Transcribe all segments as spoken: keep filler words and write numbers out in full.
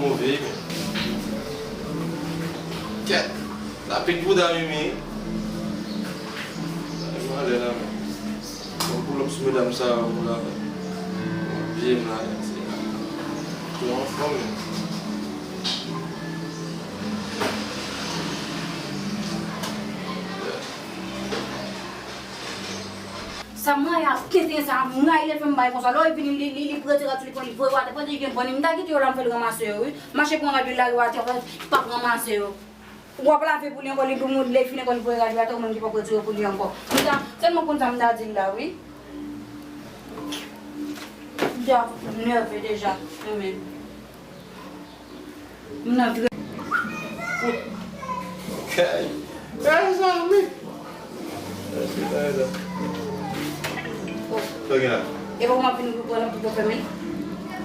Move, men. Kèt. Lapid bouda Mimi. Sa e malè la, men. Bon, pull up sou medam sa yo pou la. Vye m la, se tou anfòm, men. Sa mwen ap tenten sa, mwen lè fè m bay konsa. Lè w vini, li, li, li prete rad sou li, pran li voye w atè. Pandan li gen bann, m ta kite yo la, m fè l ranmase yo, wi. Mache pran rad li lage w atè, fè, pa ranmase yo. W ap lave pou li ankò, li pou moun, lè fini ankò, li voye rad li atè, ou menm ki p ap retire pou li ankò. M ta, sèlman konn sa m ta di l la, wi. M ta nève deja, mwen menm. M nan vre. Ok. Mezanmi. Sa gen la? E pa w ap vin pou pran pou fèmen?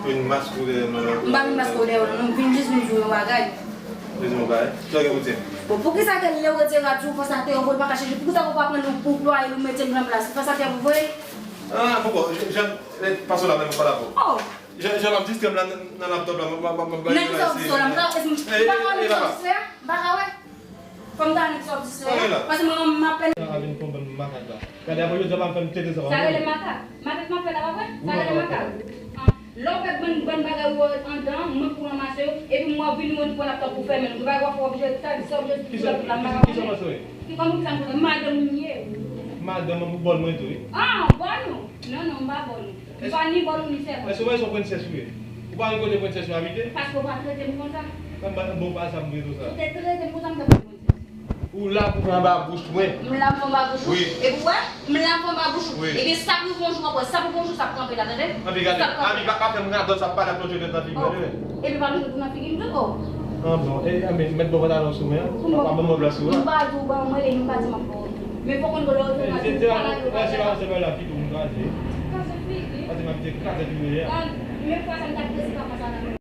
Vin maske w dèyè nou la. M pa vin maske w dèyè w, non. M vin jis vin di w yon bagay. Vin di w yon bagay? Sa gen pou di? Bon, poukisa ke lè w retire rad sou fòs atè, w pa ka chanje? Poukisa w pa pran nou pou plwaye nou mete l nan plas? Fòs atè pou voye? Ah, poko. Jan, jan, pase w la menm, pa la pou. Oh. Jan, jan m ap distrè m la nan, nan laptòp la, m, m, m, m, m, nan ki sa w distrè w la? M pa, m pa ka wè nan ki sa w distrè a? M pa ka wè. Fò m ta nan ki sa w distrè w la. Paske mwen, m apèn. Sa a vin fè yon bann makak la. Gade, apre jodi a, pa m fè m tete sa. Sa rele makak? Makak m ap fè la, pa vre? Sa rele makak? Ah, lè w fè bann, bann bagay ou wè anndan, mwen pou ranmase yo, epi mwen vini, mwen pou laptòp pou fèmen l. Ou pa wè fò oblije, sa, sa oblije. Kisa, kisa w panse w ye? Ki kòman, kisa m panse? Madanm ou m ye. Madanm ou bòn mwen tou, wi. Ah, bòn ou? Non, non, m pa bòn ou. M pa ni bòn ou ni sèvant. Èske w wè se yon prensès ou ye? Ou pa wè kote prensès yo abite? Paske w pa trete m konsa. Bon, pa sa m trete w sa. Si w te trete m konsa, m t ap yon prensès. Ou la pou fè anba bouch mwen. M la pou fè anba bouch ou. Wi. Epi w wè, m la pou fè anba bouch ou. Wi. Ebyen, sa pou yon jou ankò, sa pou yon jou, sa pou kanpe la, tande? Anpi gade, anpi pa, pa fè m radòt, sa pale ak lòt yo nan figi mwen, tande? Epi pa toujou tou nan figi m tou, oh. Ah bon, e, e, men, mèt bon pantalon sou mwen an. Pa, pa ban mwen plas ou la. M pa di w ban mwen, e m pa di m ap ba w. Men fò konn lè w tou nan figi m, pa lage w pa fè la. Se pa la ki tou m kraze. Kraze figi. Pase m ap te kraze figi a. Men fwa sa m t ap kraze pa konsa nan men.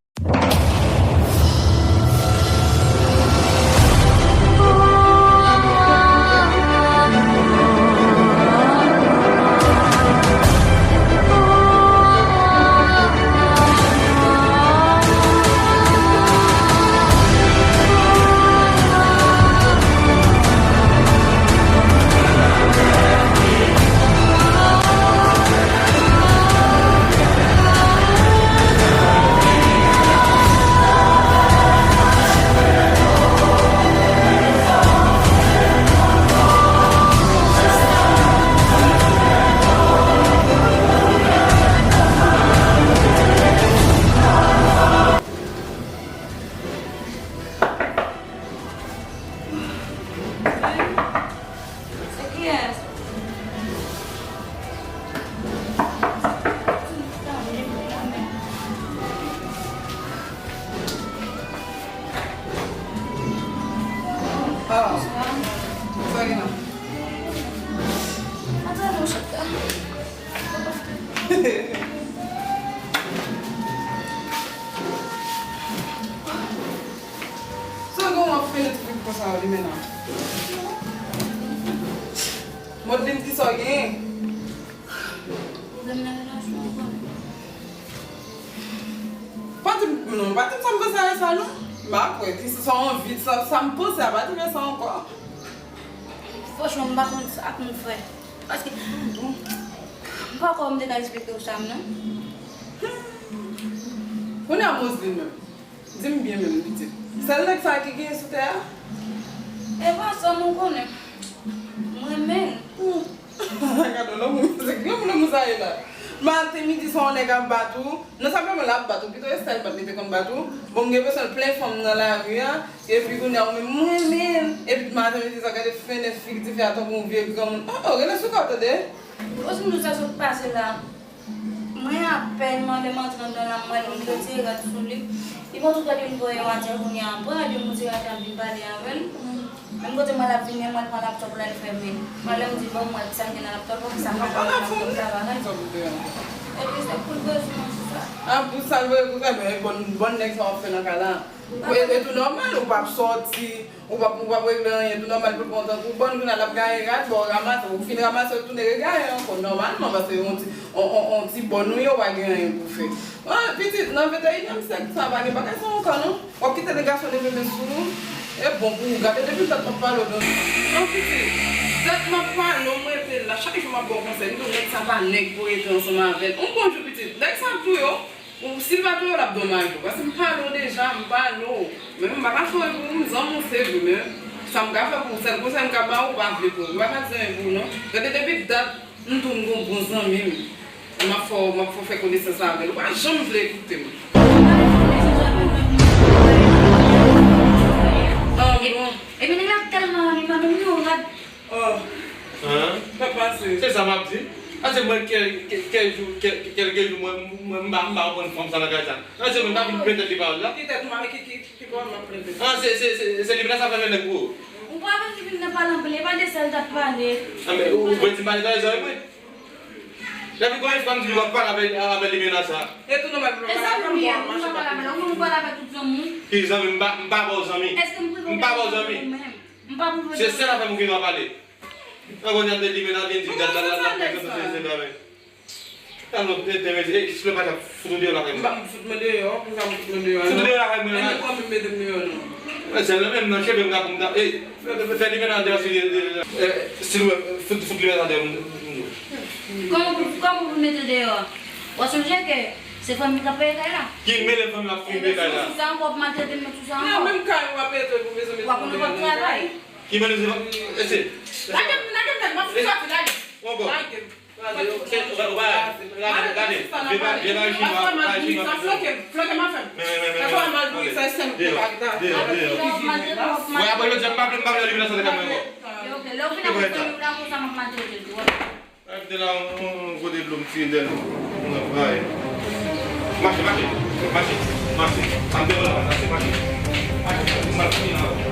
Se kiyès? Ah, sa gen la. Atann, mon chèf la. Sa gen w ap fè nan ti pik konsa, li menm nan. Modlin, kisa w genyen? Pwoblèm nan relasyon an, ou konnen. Pa di m, non, pa di m sa m panse a sa, non. M pa kwè, ki se sa w anvi, sa, sa m panse a, pa di m sa ankò. Franchman, m pa konn sa pou m fè. Paske, m pa kwè m te ka eksplike w sa, non. Kounye a, Moseline menm. Di m byen menm, pitit. Sèl nèg sa ki genyen sou tè a? E pa sa, m konnen. M renmen l. Gade lanmou, se granmoun lanmou sa ye la. Maten, midi, swa yon nèg ap bat ou. Non sèlman l ap bat ou, pito e sèl bat li te konn bat ou. Bon, m gen enpresyon l plen fanm nan lari a. Epi kounye a, ou menm, m renmen l. Epi maten, midi, swa, gade fenèt figi tifi a tankou yon vye granmoun. Oh, oh, rele sou kò w, tande. Osi m di w sa sot pase la. Mwen apèn, mwen lè m antre anndan la, m wè l, m retire rad sou li. Li pran tout rad yo, li voye yo atè kounye a. Pran rad yo, m retire atè, m vin pale avè l. Menm kote m al ap vini, m al pran laptòp la, li fèmen. Mwen lè m di, bon, m wè sa m gen nan laptòp, poukisa m pa ka wè laptòp la, bagay. Epi se pou l bezwen mwen, se sa. Ah, pou sa l voye pou sa, men bon, bon nèg sa w ap fè nan kay la. E, e tou nòmal, ou p ap sòti, Ou p ap, ou p ap regle anyen, tou nòmal pou l pran tan pou bòn, kounye a l ap gaye rad, bon, w ranmase, ou fin ranmase, w tounen regaye ankò, nòmalman, paske yon ti, on, on, on ti bòn ou ye, w pa gen anyen pou fè. Ah, pitit, nan venteyinyèm syèk, sa pa gen bagay sa ankò, non. W ap kite nèg gason leve men sou ou. E bon pou ou, gade depi dat m ap pale w nan. Non, pitit, dat m ap pale w, m rete la, chak jou m ap ba w konsèy, m di w nèg sa pa nèg pou rete ansanm avè l. On bon jou, pitit, nèg sa ap touye w. Ou, si l pa touye w, l ap domaj ou. Paske m pale w deja, m pale w. Men m pa ka fè anyen pou ou, m zanmi w se vre, men sa m ka fè pou ou, sèl konsèy m ka ba w, ou pa vle pran. M pa ka di anyen pou ou, non. Gade, depi dat, m di w m gon bon zanmi m. M ap fè w, m ap fè w fè konesans avè l. Ou pa janm vle ekoute m. Ah, bon. Epi nèg la tèlman renmen mwen, menm li yon rad. Oh. Hein? Sa pase? Se sa m ap di. Paske mwen, kèl, kèl, kèl jou, kèl, kèlke jou, mwen, mwen, m pa, m pa konprann fanm sa nan kay sa. Nan se mwen, m pa vin plen tèt li pawòl la. Ki tèt ou, ki, ki, ki pawòl m ap plen tèt? Ah, se, se, se, se li menm la sa fè nèg pou ou. Ou pa vin, vin nan pale anpil, e pa de sa l t ap pale. Ah, men ou, ou vle di m pale tande zanmi mwen? Depi konbyen fwa m di nou pa pale avè, avè li menaj sa? E tou nòmal pou nou pale avè l, ou pa pale avè l, ou konn ou pale avè tout zanmi w. Ki zanmi? M pa, m pa ba w zanmi. Èske m prive w? M pa ba w zanmi. M pa pou. Se sèl afè m gen dwa pale. An kounye a de li menaj vin di dat, dat, dat, dat, dat, dat, dat, dat. Alò, te, te, te, e, si le pa t ap fout ou deyò lakay mwen. M pa fout mwen deyò, pou sa m fout mwen deyò. Fout ou deyò lakay mwen. E nou pa menm mete m deyò, non. Mwen sèl nan menm nan cheve m ka pou m ta, e, fè, fè, fè li menaj deyò si li, li, li, e, si l wè, fout, fout li menaj deyò m, m, m. Kòman pou, kòman pou mete deyò? Ou sonje ke se fanmi k ap peye kay la. Ki mele fanmi ap fin peye kay la? Sou sa ankò, w ap maltrete m sou sa ankò. Nan menm kay ou ap rete pou bezwen mete m deyò. W ap konn w ap travay. Ki mele se fanmi, e se. Lage m, lage m nèt, m ap soti, lage. Ankò. Lage m. Gade, gade, gade, gade, vye bagay chinwa, bagay chinwa. Flanke m, flanke m afè m. Men, men, men, men, men. Gade kòman m al bouyi sa, se m ki pa gen ta. Deyò, deyò, deyò. Mwen apre jodi a, m pa vle, m pa vle li vin nan sante kay mwen ankò. Ok, lè w vin avèk fanmi w la konsa, m ap maltrete l tou. Al kite la, yon, yon, yon kote dlo m tire dèyè l, m nan pray. Mache, mache, mache, mache. Pa m devan la, mache, mache. Mache, mache, m al fini la.